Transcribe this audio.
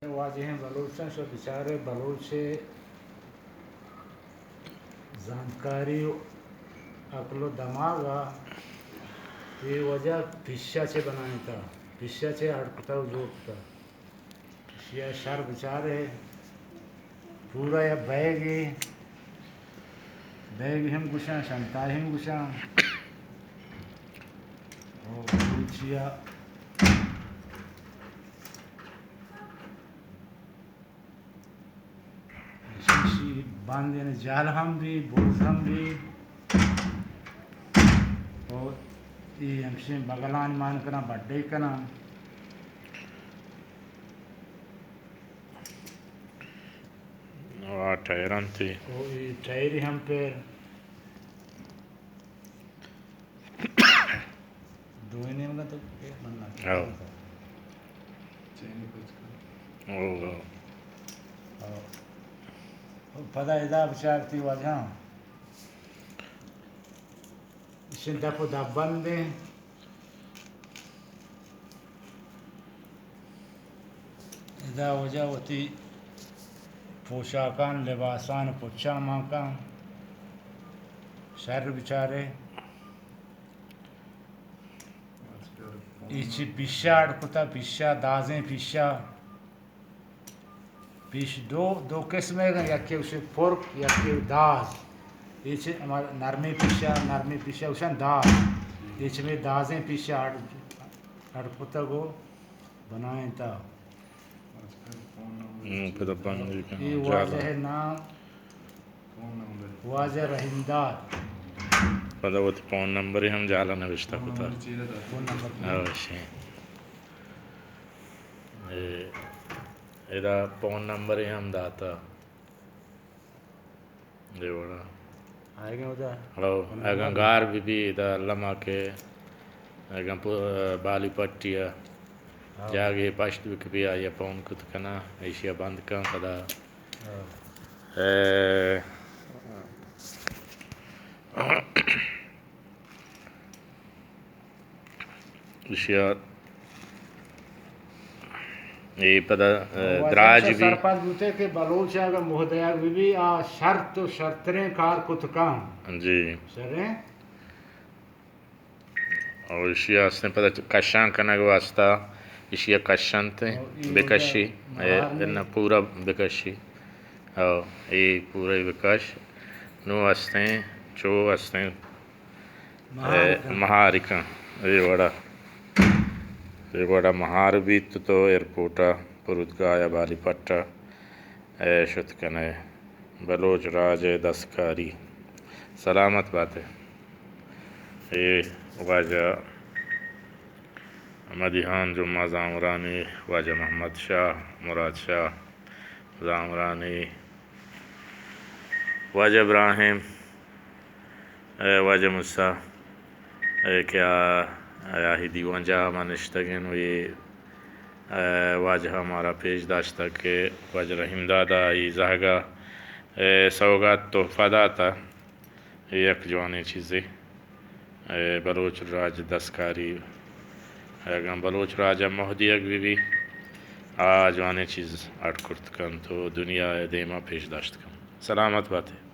واجہیں بلوچاں، شو بچارے بلوچ ءِ زانتکاری و عقل و دماغ ءَ اے واجہ پشا چہ بنائینتا، پشا چہ اڈ کتا و جوڑ کتا۔ اشیا شر بچارے، پورا یا بیگے، بیگ ہم گوشاں، شنتا ہم گوشاں۔ او بلوچیا ایشی بندین جال ہم بی، بوز ہم بی۔ او ای ہمشی بغلان مان کناں، بڈے کناں۔ آ ٹائر انت۔ او ای ٹائر ہم پیر۔ دوئیں نیمگا تو من نہ ہاں۔ او، او۔ او پدا ادا بچارتی واجہ۔ اشی دپ و دپ بندیں۔ ادا واجہ وتی پوشاکان، لباسان پچاں مان کن۔ شر بچارے۔ ای چی پیشا اڈ کتا، پیشا، دازیں پیشا۔ پیش دو، دو قسم ہے، یکی اسے پرک، یکی داز۔ ای چی ہما نرمی پیشا، نرمی پیشا اسے داز۔ ای چی میں دازیں پیشا اڈ، اڈ کتا گو بنائیں تا۔ ہم، پدا بند بکن، اے جالا۔ واجہ نام واجہ رحیم داد۔ پدا وتی فون نمبر ہم جالا نوشتہ کتا۔ فون نمبر چی؟ اوشی۔ اے، ادا فون نمبر ہم داتا۔ اے وڑا۔ آئیگا ادا۔ او، اگاں گار بی بی، ادا الما کہ اگاں پو-، بالی پٹی ءَ ہاں۔ جاگہے پشت بکپی، آئی ءَ پون کت کناں، ایشی ءَ بند کن پدا۔ ہاں۔ اے، ایشی ءَ اے پدا، اے، واجہ دراج بی۔ سرپد بوتے کہ بلوچ اگاں مہدیگ بی بی، آ شرط و شرتریں کار کت کن۔ جی۔ شریں۔ او ایشی ءَ استیں پدا کشان کنگ واسطہ، ایشی ءَ کشنت، او ای بکشی، واجہ اے، مہار نہ پورا بکشی۔ او اے پورا بکش۔ نو استیں، چو استیں، مہار اے، کن۔ مہار کن۔ اے وڑا۔ اے وڑا مہار بیت تو ایئرپورٹ ءَ فرودگاہ ءَ بالی پٹ ءَ اے شت کن ئے۔ بلوچ راج ءِ دستکاری۔ سلامت بات ئے۔ اے واجہ مدیحان جمعہ زامرانی، واجہ محمد شاہ، مراد شاہ زامرانی، واجہ ابراہیم، اے واجہ موسی، اے کہ آ، آ، آہی دیوان جاہ ما نشتگیں و اے، اے واجہ مارا پیش داشتگ کہ واجہ رحیم دادا آئی زہگا، اے سوگات تحفہ داتا، اے یک جوانیں چیزے۔ اے بلوچ راج دستکاری، اگاں بلوچ راج ءَ مہدیگ بہ بی، آ جوانیں چیز اڈ کرت کنت و دنیا ءِ دیما پیش داشت کنت۔ سلامت بات ئے۔